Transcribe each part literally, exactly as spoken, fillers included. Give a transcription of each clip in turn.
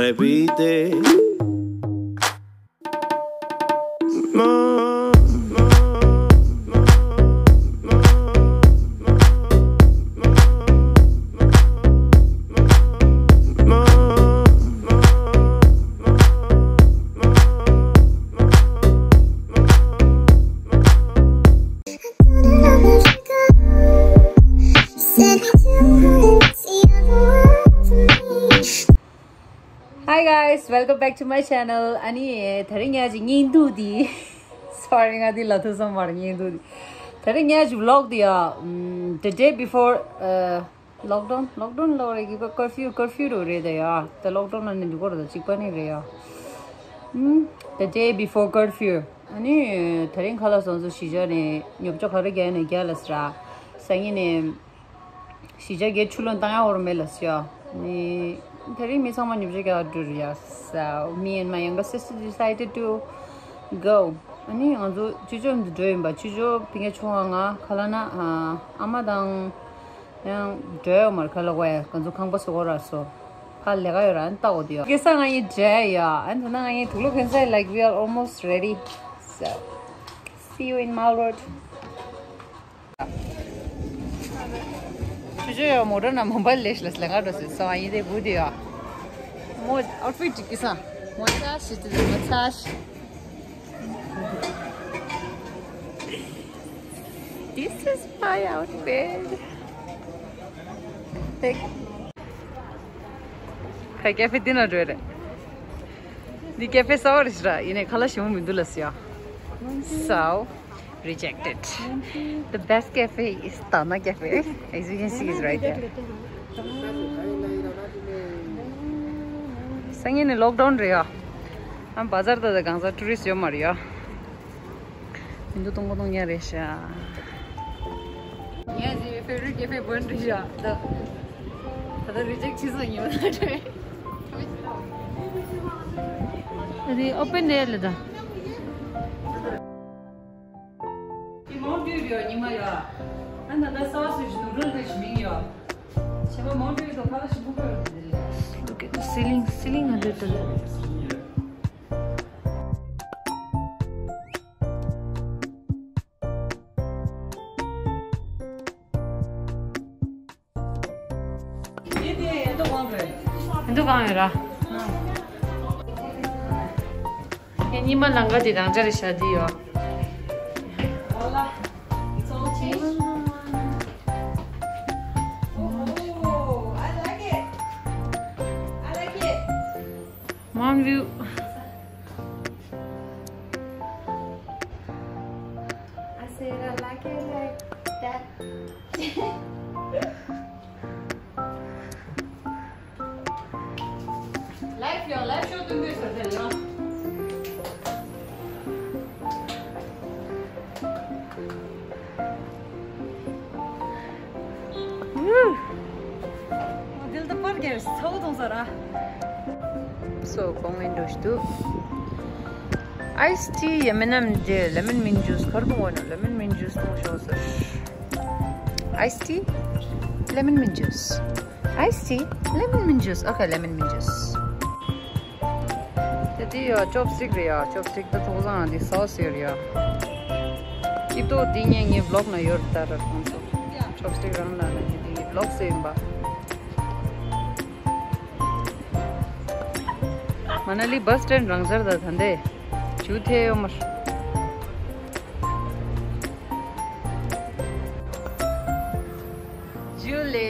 Every day. Hi guys, welcome back to my channel. ཨ་ནི་དེ་རིང་ངའི་བརྙན་ཐུང་འདི། Sorry, ང་འདི་ལབ་ཐུབ་སོང་མ་རེད། བརྙན་ཐུང་འདི། དེ་རིང་ངའི་vlog འདི་ཡ། ཨམ། The day before, uh, lockdown, lockdown ལབ་རེད་གི་པ། curfew, curfew རོ་རེད་ད་ཡ། ད་lockdown ལ་ནི་འདུག་གོ་ར་ད་གཅིག་པ་ནི་རེད་ཡ། ཨམ། The day before curfew. ཨ་ནི་དེ་རིང་ཁ་ལག་སོང་ཚོ་གཞིས་ཆགས་ནས་ཉོ་ཆ་ག་རེ་རྒྱག་ནས་རྒྱག་ལ་ཟེར་ར། སང་ཉིན་ནས། གཞིས་ཆགས་ཀྱི་ཆུ་ལོན་བཏང་ཡ་འོར་མེད་ལ་ཟེར་ཡ། ནི། དེ་རིང་མི་ཚང་མ་ཉིབ་ཆ་ག་འགྲོ་རེད་ཡ། So, me and my younger sister decided to go. ཨ་ནི་ང་ཚོ་ཆུ་ཆོག་འདི་འགྲོ་ཡིན་པ། ཆུ་ཆོག་ཕི་ངའི་ཆུང་བ་ང་ཁ་ལ་ན་ཨ་མ་དང་ཡང་འགྲོ་ཡོད་མར་ཁ་ལ་གོ་ཡ། ང་ཚོ་ཁང་པ་སོ་གོ་ར་སོ། ཁ་ལས་ཀ་ཡོད་ར་ཨ་ནི་ལྟ་འོ་དེ་ཡོ། སྐད་ས་ང་ཡི་འདྲ་ཡ། ཨ་ནི་ད་ན་ང་ཡི་དུག་ལོག་ཁན་ས་like we are almost ready. So, see you in Mall Road. ཆུ་ཆོ་ཡོ་མོ་ཊ་ན་མོ་བལ་ལེ་ཤ་ལ་སླེ་ང་འགྲོ་སི་སོང་ཨ་ཡིན་དེ་བུ་དེ་ཡོ། མོ་outfit ཅིག་གི་ས། མོ་ཚ་ཤི་དེ་མོ་ཚ་ཤི། This is my outfit. Take. ཁ་ཀེ་ཧྥེ་འདི་ན་འགྲོ་རེད། འདི་ཀེ་ཧྥེ་གསར་པ་རེད་ཤི་ར། ཡིན་ནའི་ཁ་ལག་ཞིམ་པོ་མི་འདུག་ལ་ཟེར་ཡ། So, rejected. The best cafe is Tana Cafe. As you can see, is right there. སང་ཉིན་ནི་lockdown རེད་ཡ། ཨ་བ་ཛར་ད་ད་གང་ཟག་tourist ཡོད་མ་རེད་ཡ། མི་འདུག་སྟོང་པ་སྟོང་ཉ་རེད་ཤག་ངས་ཀྱི་favorite cafe དཔོན་རེད་ཤག་ད་ད་ལྟ་reject བྱེད་སོང་ཉི་མ་ད་རེད། ཨ་དེ་open air ལ་ད། དེ་མོན་ཌིའུ་ཡོད་ཉི་མ་ཡོད། ཨ་ན་ད་ས་བ་སུ་ཞིག་ནུ་རུལ་དེ་ཞིག་མིང་ཡོད། བྱེད་པ་མོན་ཌིའུ་དང་ཁ་ལ་ཞིག་ཕུག་པ་ཡོད་དེ་རེད། Look at the ceiling, ceiling a little. འདུ་གང་ཡོད་ར། ངས་ཉི་མ་ལང་ཀ་དེ་རང་འཇགས་རེ་བཞག་དེ་ཡོད། Mountain view. I said I like it like that. Live ཡོད། live show དུ་འདུས་ཟེར་ཏེ་ཡོད། འོ་དེ་ལ་ད་པར་རྒྱག་ཚ་བོ་གཏོང་ས་ར། སོ་གོང་མེན་འགྲོ་ཞིག་འདུག Iced tea ཡ་མིན་ནམ་དེ་lemon mint juice གར་གཏོང་བ་ན་lemon mint juice གཏོང་ཤོག་ཟེར། Iced tea? Lemon mint juice. Iced tea? Lemon mint juice. Okay, lemon mint juice. དེ་དེ་ཡ་chopstick རེད་ཡ། chopstick ད་ཐོག་བཟང་དེ་sauce ཡོད་རེད་ཡ། སྐྱིད་ཏོ་དེ་ངས་ངའི་vlog ན་ཡོད་ད་ར་ཁོང་ཚོ། chopstick རང་ན་ན་དེ་དེ་vlog སེ་ཡིན་པ། མ་ན་ལི་bus stand རང་སར་ད་ད་འདས་ཇུ་ཐེ་ཡོ་མར། ཇུ་ལེ།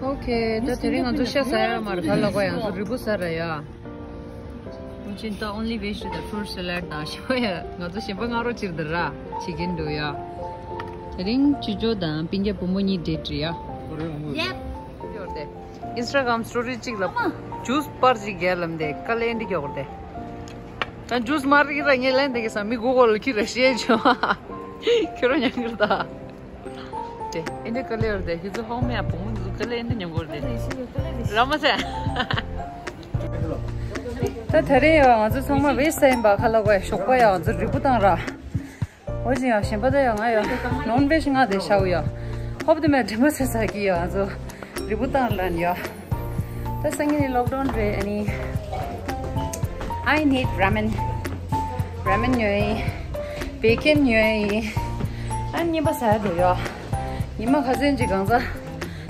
Okay, ད་དེ་རིང་ང་ཚོ་ཤ་ཟ་ཡ་མ་རེད། ག་ལ་གོ་ཡང་ཚོ་རི་བོ་ཟ་ར་ཡ། འུ་ཅིན་ད་only veg to the fruit salad དང་ཤོ་ཡ། ང་ཚོ་གཞན་པ་ང་རོ་ཅིར་དར་ར་བྱེད་ཀྱིན་འདུག་ཡ། དེ་རིང་ཅི་ཅོ་དང་པིན་རྒྱ་བུ་མོ་གཉིས་date རེད་ཡ། Yep. Instagram story གཅིག་ལ་juice པར་གཅིག་རྒྱལ་ལམ་དེ་དཀའ་ལས་འདི་རྒྱག་དེ། ད་juice མ་རིག་ར་ངས་ལན་དེ་གི་ས་མི་གུ་གོ་ལ་ཁྱི་ར་ཤེས་ཆོ། ཁྱོད་རང་ཉན་གི་ར་ད། དེ་ཨེ་འདྲ་དཀའ་ལས་ཡོད་དེ་ཁྱི་ཚོ་ཧོང་མེ་ཡ་བུ་མོ་འདི་ཚོ་དཀའ་ལས་ཨེ་འདྲ་མྱོང་གོ་ར་དེ། ར་མ་ཚད། ད་ད་རེས་ཡང་ང་ཚོ་ཚང་མ་veg ས་ཡིན་པ་ཁ་ལ་གོ་ཡ། ཞོགས་པ་ཡང་ང་ཚོ་རི་བོ་བཏང་ར། འོ་ཅི་ཡང་གཞན་པ་ད་ཡང་ང་ཡང་non veg ང་དེ་ཤའུ་ཡ། ཧོབ་དེ་མེད་དྲི་མ་ཟེར་ས་གི་ཡོད། ང་ཚོ་རི་བོ་བཏང་ལན་ཡོད། ད་སང་ཉིན་ལོག་ཌའུན་རེད། ཨ་ནི། I need ramen. ར་མེན་ཉོས་ཡིན། བེ་ཀན་ཉོས་ཡིན། ཨ་ནི་གཉིས་པ་ཟ་ཡ་འགྲོ་ཡོད། ཉི་མ་ཁ་སང་ཅིག་གང་ཟ།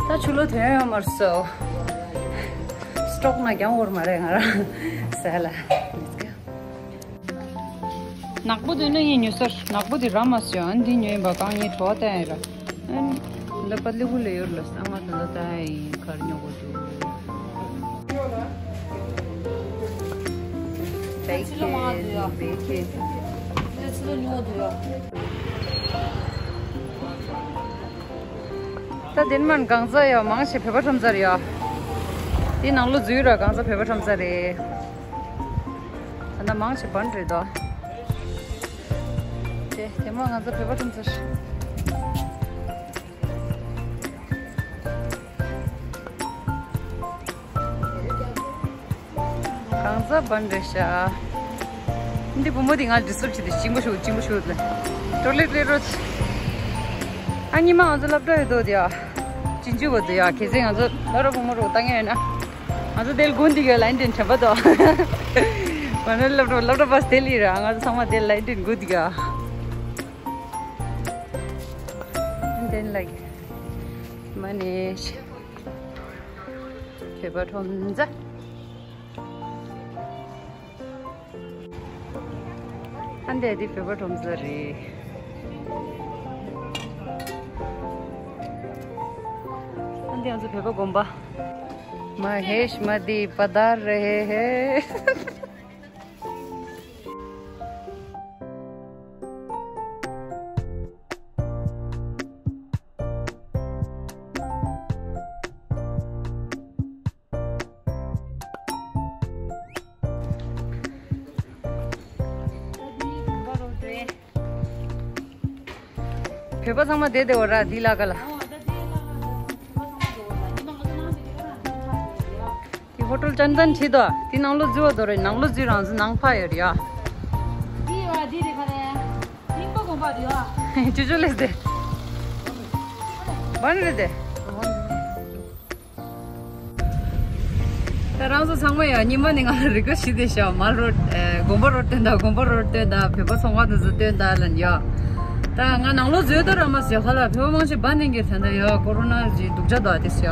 ད་ཆུ་ལོག་ཐོན་ཡོད་མ་རེད་སོ། སི་ཊོག་ན་རྒྱང་འོར་མ་རེད་ང་རང་ཟ་ལ། Let's go. ནག་པོ་དེ་ནི་ངས་ཉོས་ས་རེད། ནག་པོ་དེ་རག་མ་སོང་། ཨ་ནི་དེ་ཉོས་ཡིན་པ་གང་ངས་བྲོ་བ་བསྟན་ཡིན་ར། ཨ་ནི་འདི་པ་ལི་ཧུ་ལ་ཡོད་ལ་ས་ང་ད་ལྟ་ལྟ་ཡིན། གར་ཉོ་གོ་འདུག་བེ་ཀན། བེ་ཀན། ད་དེ་མན་གང་ཟ་ཡོད། མང་ཆེ་བོད་པ་ཁྲོམ་ཟ་རེད་ཡོད། དེ་ནང་ལོགས་འཛུལ་ར་གང་ཟ་བོད་པ་ཁྲོམ་ཟ་རེད། ད་ནང་མང་ཆེ་བན་རེད་དོ། དེ་དེ་མ་ང་ཚོ་བོད་པ་ཁྲོམ་ཚར། གང་ཟག་བན་རེད་ཤག་འདི་བུ་མོ་དེ་ང་ཌི་སི་ཊརབ་བྱེད་དེ་གཅིག་པོ་ཤོག་གཅིག་པོ་ཤོག་ལ། ཊོ་ལེཊ་ལས་རོགས། ཨ་ཉི་མ་ང་ཚོ་སློབ་གྲྭ་ཡོད་དོ་དེ་ཡ། ཅིན་ཅུ་བ་དེ་ཡ། གལ་སྲིད་ང་ཚོ་སློབ་གྲྭ་བུ་མོ་རོགས་ལྟ་ངེས་ཡོད་ན། ང་ཚོ་དེ་ལ་དགུན་འདི་ག་ལན་ཏིན་དྲན་པ་དོ། མ་ནི་སློབ་གྲྭ་སློབ་གྲྭ་བ་སྟེ་ལི་ར། ང་ཚོ་ཚང་མ་དེ་ལན་ཏིན་དགུ་འདི་ག་དེན་ལགས། མ་ནི་བོད་པ་ཁྲོམ་ཟ། ཨ་འདི་འདི་བོད་པ་ཁྲོམ་ཟ་རེད། ཨ་འདི་ང་ཚོ་བོད་པ་དགོན་པ། མ་ཧེ་ཤ་མ་དི་པ་དར་རེ་ཧེ་ཧེ། བོད་པ་ཚང་མ་བསྡད་བསྡད་འོ་ར་འདི་ལ་ཀ་ལ། དེ་ཧོ་ཊེལ་ཅན་དན་བྲིས་དོ། དེ་ནང་ལོགས་འཛུལ་བ་དོ་རེད། ནང་ལོགས་འཛུལ་རང་འཛུལ་ནང་ཕ་ཡོད་རེད་ཡ། འདི་ཡོད་འདི་རེད་ཁ་རེད། རྙིང་པ་དགོན་པ་རེད་ཡ། ཅུ་ཅུ་ལེས་དེ། བན་རེད་དེ། ད་རང་ཚོ་ཚང་མ་ཡང་ཉི་མ་ནས་ང་ལ་རི་ཀོ་ཤི་དེ་ཤ་མལ་རོ་ཌི། དགོན་པ་རོ་ཌི་སྟོན་དང་། དགོན་པ་རོ་ཌི་སྟོན་དང་། བོད་པ་ཚོང་ཁང་དེ་ཚོ་སྟོན་དང་ལན་ཡ། ད་ང་ནང་ལོགས་འཛུལ་དོ་ར་མ་ཟེར་ཧ་ལ། བོད་པ་མང་ཆེ་བ་ནན་གྱི་ད་ད་ཡ་ཀོ་རོ་ན་གི་སྡུག་ཅག་དོ་དེ་ཤ།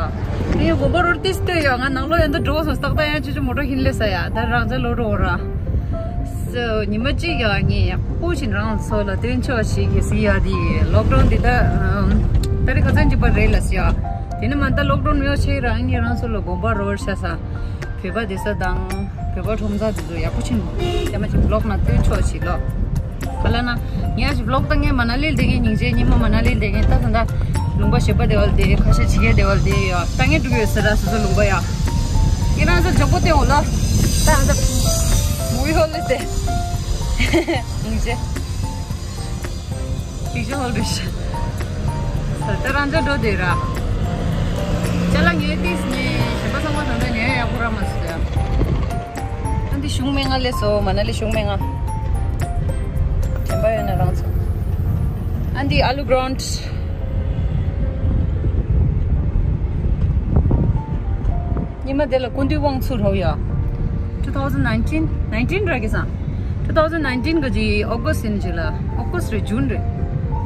དེ་ཡང་དགོན་པ་རོ་ཌི་སྟོན་ཡ། ང་ནང་ལོགས་ཡང་ད་འགྲོ་སོང་། སྟག་ད་ཡང་ཅི་ཅི་མོ་ཊ་ཧིན་ལེ་ས་ཡ། ད་རང་ཚ་ལོ་རོ་ར། སོ་ཉི་མ་གཅིག་ཡ་ངས་ཡག་པོ་ཞིག་རང་ཚོ་ལ་སྟོན་ཆོག་ཞིག་གི་སི་ཡ་དེ་ལོག་ཌའུན་དེ་ད་ད་རེ་ཁ་ཚན་གཅིག་པ་རེད་ལ་སི་ཡ། དེ་ནི་མ་ད་ལོག་ཌའུན་མེད་ཆེ་རང་ངས་རང་ཚོ་ལ་དགོན་པ་རོ་ཤ་ས། བོད་པ་སྡོད་ས་དང་བོད་པ་ཁྲོམ་ས་དེ་ཚོ་ཡག་པོ་ཕྱིན་ཡ་མ་ཅིག་ལོག་ན་སྟོན་ཆོག་ཞིག་ལོ། ག་ལ་ན་ངས་ཞིག་ལོག་ད་ངས་མ་ན་ལི་ལ་བསྡད་མཁན། སྙིང་རྗེ་ཉི་མ་མ་ན་ལི་ལ་བསྡད་མཁན། ད་ད་ད་ལུང་པ་ཞེ་པོ་བདེ་བ་ལ་བསྡད། ཁ་ཤས་ཕྱི་རྒྱལ་བདེ་བ་ལ་བསྡད་ཡོད། ད་ངས་འགྲོ་གི་ཡོད་ཟེར་ར་སོ་སོ་ལུང་པ་ཡ། ངས་རང་ཚོ་ལྗང་པོ་སྟོན་འོ་ལོ། ད་ང་ཚོ་མུ་བི་ཧོལ་ལ་བསྡད། སྙིང་རྗེ། ཕིག་ཅར་ཧོལ་རེད་ཤག་ད་རང་ཅག་འགྲོ་བསྡད་ར། ཅ་ལག་ཉོས་ཏིས་ནས་གཞན་པ་ཚང་མ་ད་ལྟ་ཉོས་ཡག་པོ་རག་མ་སོང་ཡ། ཨ་འདི་ཞུང་སྨན་ང་ལས་སོ། མ་ན་ལི་ཞུང་སྨན་ང་། དྲན་པ་ཡོད་ན་རང་ཚོ། ཨ་འདི་ཨ་ལུ་གྷ་རན་ཌི། ཉི་མ་དེ་ལ་སྐུ་མདུན་དབང་ཚུགས་རོགས་ཡ། two thousand nineteen nineteen ར་གི་སང་། two thousand nineteen གི་ཇི་ཨོ་གོ་སི་ཡིན་ཇི་ལ། ཨོ་གོ་སི་རེད། ཇུན་རེད།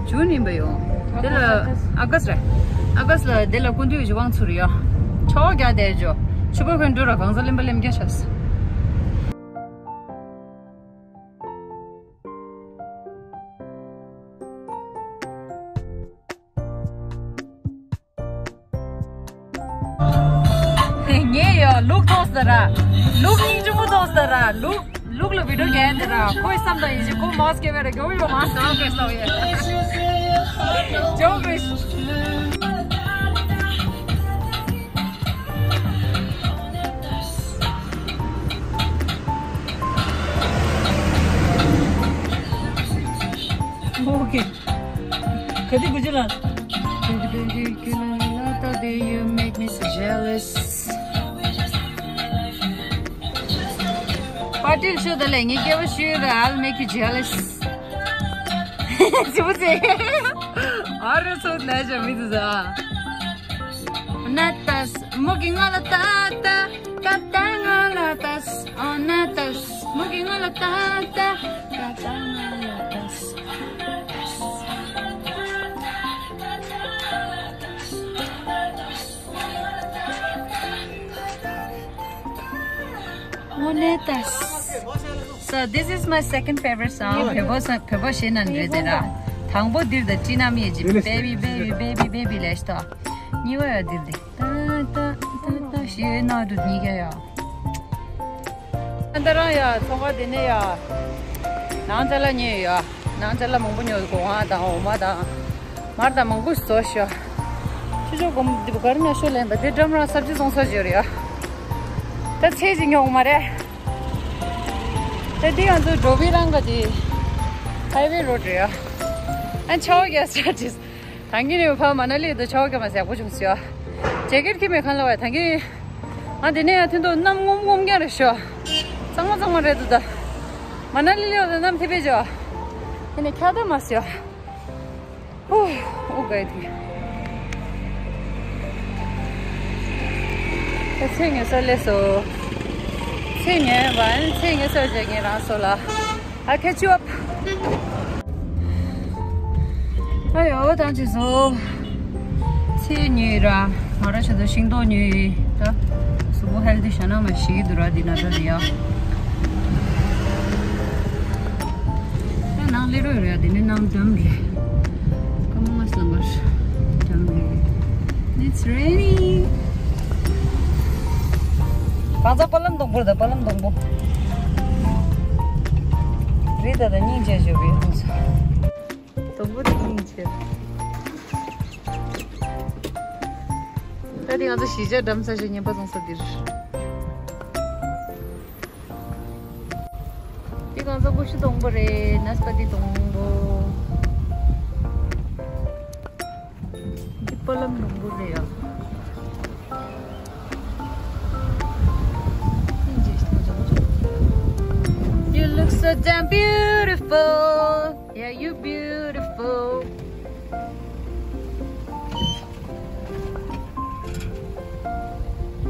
ཇུན་ཡིན་པ་ཡོང་། དེ་ལ་ཨ་ག་སི་རེད། ཨ་ག་སི་ལ་དེ་ལ་སྐུ་མདུན་ཇི་དབང་ཚུགས་རེད་ཡ། ཆོག་རྒྱ་དེ་ཇོ། ཆུ་པ་ཁོན་འགྲོ་ར་གང་ཟག་ལེན་པ་ལེན་རྒྱ་ཤ་ས། ངས་ཡོ་ལུག་ཐོག་ཟེར་ར། ལུག་སྙིང་ཆུང་ངུ་ཐོག་ཟེར་ར། ལུག་ལུག་ལ་བི་ཌིའོ་རྒྱག་ཡ་འདི་ར། ཁོའི་བསམ་དང་ཡིན་གཅིག་ཁོ་མཱ་སི་ཀི་བེ་ར་རྒྱོ་ཡོ་མཱ་སི་ཀི་ཨོ་ཀེ་སོ་ཡེ། ཇོ་བི་ཨོ་ཀེ། ག་དུས་གུ་ཅི་ལ། You make me so jealous. པར་ཊི་ལ་ཤོག་ད་ལས་ངའི་སྐྱེ་བ་ཤོད་ར། I'll make you jealous. ཅི་བུ་ཚེ། ཨ་རོ་སོ་ནས་ཅང་མི་འདུག་ཟ། ཨོ་ན་ཏས་མོ་གི་ང་ལ་ཏ་ཏ། ཏ་ཏ་ང་ལ་ཏས། ཨོ་ན་ཏས་མོ་གི་ང་ལ་ཏ་ཏ། ཏ་ཏ་ང་ལ་ཏས། དངོས་གནས་ད། So this is my second favorite song. བོད་པ་སོ་བོད་པ་ཤེས་ན་འདྲེ་དེ་ར། དང་པོ་འདིར་ད་ཅི་ནམ་ཡེ་ཇི་baby baby baby baby ལས་ཏོ། གཉིས་པ་ཡ་འདིར་དེ། ད་ད་ད་ད་ཤེས་ན་འདུག་གཉིས་ཀ་ཡ། ཨ་ད་རང་ཡ་ཚོང་ཁང་དེ་ནས་ཡ། ནང་ཅ་ལག་ཉོས་ཡ། ནང་ཅ་ལག་མང་པོ་ཉོས། སྒོ་ང་དང་འོ་མ་དང་། མར་དང་མང་པོ་བཟོ་ཤོག་ཆུ་ཆུ་སྒོམ་འདི་བ་གར་ན་ཤོ་ལེན་པ་དེ་འགྲམ་རང་སབ་ཇི་བཙོང་ས་ཅིག་ཡོད་རེད་ཡ། ད་ཚེ་ཅིག་ཉོག་མ་རེད། ད་འདི་ང་ཚོ་འགྲོ་བའི་རང་ག་དེ་highway road རེད་ཡ། ཨ་ཆའོ་ག་strategies ད་གིན་ནས་ཕ་མ་ན་ལི་དུ་ཆའོ་ག་མ་ཟེར་པོ་བྱུང་ཤོག་ཇེ་ཀེཊ་ཁྱི་མེད་ཁང་ལ་བ་ད་གིན་ང་དེ་ནས་ཡ་ཐུན་དུ་གནམ་ངོམ་ངོམ་རྐྱང་རེད་ཤོག་གཙང་མ་གཙང་མ་རེད་འདུག་ད་མ་ན་ལི་ལི་བ་ད་གནམ་ཐིབས་པས་ཇོ། དེ་ནས་ཁྱ་ད་མ་ཟེར། ཧུ། ཨོ་ག་ཡི་དེ། ད་ཚེ་ངེ་ས་ལས་སོ། ཚེ་ངེ་བ་ཚེ་ངེ་ས་བྱས་ངེ་རང་སོ་ལ། I'll catch you up. ཨ་ཡོ་ད་ཅི་སོ། ཚེ་ཉོས་ར། ང་ར་ཆ་ད་ཤིང་ཏོག་ཉོས་ཡིན་ད། སུ་བོ་healthy ཤ་ན་མ་ཤི་གི་འདུག་ར་འདི་ན་ད་རེད་ཡ། ད་ནང་ལས་རོ་རེད་དེ་ནི་ནང་འགྲམ་རེད། ཀ་མ་ང་སང་གར་འགྲམ་རེད། It's raining. གང་ཚ་པ་ལམ་སྡོང་པོ་རེད་ད་པ་ལམ་སྡོང་པོ། རེད་ད་ད་སྙིང་རྗེ་བཞོ་བའི་ཧང་སོ། སྡོང་པོ་དེ་སྙིང་རྗེ། ད་དེ་ང་ཚོ་གཞིས་ཆགས་འགྲམ་ས་ཞིག་ཉན་པ་སོང་ས་འདིར། འདི་གང་ཟག་ཀུ་ཤུ་སྡོང་པོ་རེད། ནས་པ་ཏི་སྡོང་པོ། འདི་པ་ལམ་སྡོང་པོ་རེད་ཡ། You look so damn beautiful. Yeah, you beautiful.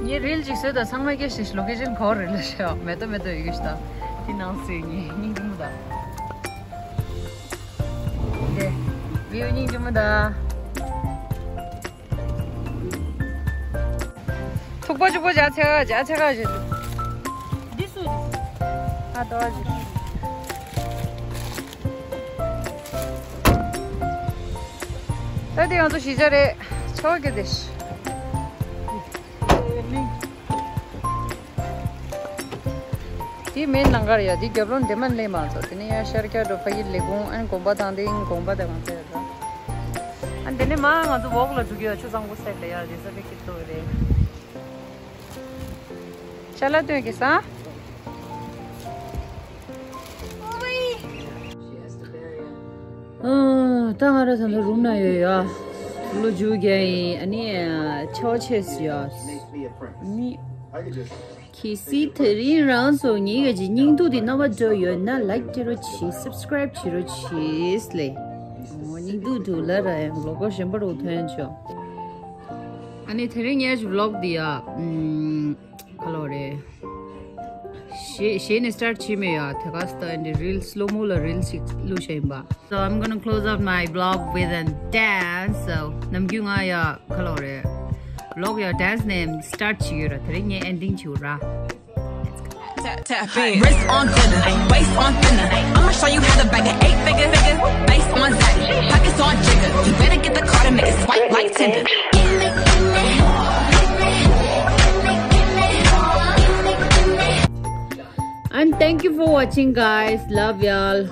ངས་རིལ་ཅིག་བཟོས་དང་ཚང་མ་སྐད་ཤེས་ལོ་ཀེ་ཤན་གོ་རེད་ལ་ཤེས་མེ་ཏོ་མེ་ཏོ་ཡོད་ཤ་དང་དེ་ནང་བཟོས་ངས་སྙིང་རྗེ་མོ་དང་དེ་བིའུ་སྙིང་རྗེ་མོ་དང་ཐུག་པ་ཆུ་པོ་ཇ་ཚེ་ག་ཇ་ཚེ་ག་ཞེས་འདི་སུ་ཨ་ཏོ་ཞེས། ད་དེ་ང་ཚོ་གཞིས་ཆགས་རེད། ཆོག་གི་དེ། དེ་མེད་ནང་གར་ཡ་དེ་རྒྱབ་ལོང་དེ་མ་ལེ་མ་ཚོ་དེ་ནས་ཡ་ཤར་རྒྱ་འགྲོ་ཕ་ཡི་ལེ་གུང་ཨན་དགོན་པ་དང་དེ་ཡིན་དགོན་པ་དེ་མ་ཚོ་ཡ་ཚོ། ཨན་དེ་ནས་མ་ང་ཚོ་འོག་ལ་འགྲོ་གི་ཡ་ཆུ་གཙང་པོ་སེད་ལ་ཡ་རེ་ས་བེ་ཁི་ཏོ་རེད། ཤ་ལ་སྟོན་གི་ས། ཨ། ད་ང་ར་ཚང་ལ་རུམ་ན་ཡོད་ཡ། ལོ་རྒྱུས་རྒྱག་ཡིན་ཨ་ནི་ཆོག་ཆེས་ཡ། ཨ་ནི། གལ་སྲིད་དེ་རིང་རང་ཚོ་ངེད་ཀྱི་སྙིང་སྡུག་འདི་རྣམ་པ་འགྲོ་ཡོད་ན་like བྱེད་རོགས་གྱིས། subscribe བྱེད་རོགས་གྱིས་ལེ། ཨོ་སྙིང་སྡུག་འདུག་ལ་ར་ཡང་ལོ་གོ་གཞན་པ་རུ་ཐོན་ཆོག་ཨ་ནི་དེ་རིང་ངའི་vlog འདི་ཡ། ཨམ། ག་ལོ་རེད། ཞེ་ཞེ་ནས་start བྱས་མེད་ཡ། དེ་ག་སྟ་འདི་reel slow mo ལ་reel ཞིག་བླུགས་བཞག་ཡིན་པ། So I'm gonna close out my vlog with a dance. So ནམ་རྒྱུན་ང་ཡ་ག་ལོ་རེད། vlog ཡ་dance ནས་start བྱེད་ཡོད་ར། དེ་རིང་ངས་ending བྱེད་ར། Tap, tap in. Wrist on dinner, waist on thinner. I'ma show you how to bag an eight figure, figure. Face on Zach, pockets on Jigga. You better get the card and make it swipe like Tinder. And thank you for watching, guys. Love y'all.